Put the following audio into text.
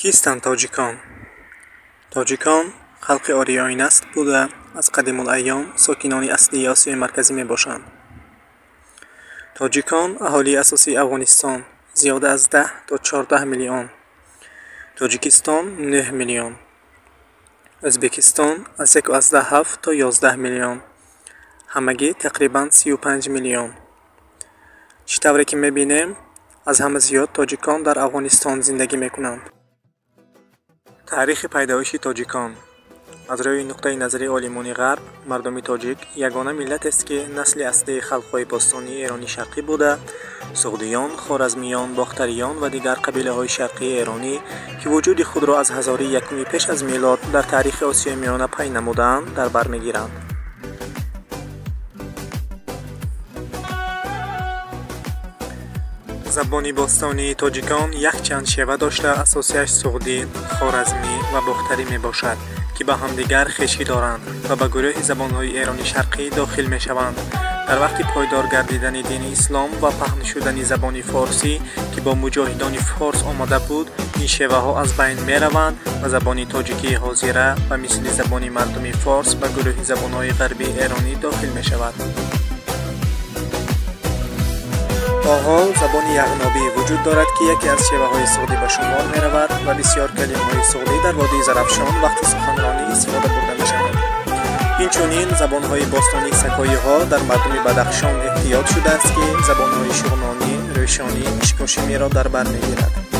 Кистанд тоҷикон? Тоҷикон халқи ориёинасл буда, аз қадимулайём сокинони аслии Осиёи Марказӣ мебошанд. Тоҷикон аҳолии асосии Афғонистон зиёда аз 10 то 14 миллион, Тоҷикистон 9 миллион, Ӯзбекистон аз 1,7 то 11 миллион, ҳамагӣ тақрибан 35 миллион. Чӣ тавре ки мебинем, аз ҳама зиёд тоҷикон дар Афғонистон зиндагӣ мекунанд. Таърихи пайдоиши тоҷикон. Аз рӯи нуқтаи назари олимони Ғарб, мардуми тоҷик ягона миллатест, ки насли аслии халқҳои бостонии Эрони Шарқӣ буда, суғдиён, хоразмиён, бохтариён ва дигар қабилаҳои шарқии эронӣ, ки вуҷуди худро аз ҳазории якуми пеш аз милод дар таърихи Осиёи Миёна пай намудаанд, дар бар мегиранд. Забони бостонии тоҷикон якчанд шева дошта, асосияш суғдӣ, хоразмӣ ва бохтарӣ мебошад, ки ба ҳамдигар хешӣ доранд ва ба гурӯҳи забонҳои эрони шарқӣ дохил мешаванд. Дар вақти пойдор гардидани дини ислом ва паҳн шудани забони форсӣ, ки бо муҷоҳидони форс омада буд, ин шеваҳо аз байн мераванд ва забони тоҷикии ҳозира ба мисли забони мардуми форс ба гурӯҳи забонҳои ғарбии эронӣ дохил мешавад. То ҳол забони яғнобӣ вуҷуд дорад, ки яке аз шеваҳои суғдӣ ба шумор меравад ва бисёр калимаҳои суғдӣ дар водии Зарафшон вақти суханронӣ истифода бурда мешаванд. Инчунин забонҳои бостонии сакоиҳо дар мардуми Бадахшон эҳтиёт шудааст, ки забонҳои шуғнонӣ, рӯшонӣ, ишкошимиро дар бар мегирад.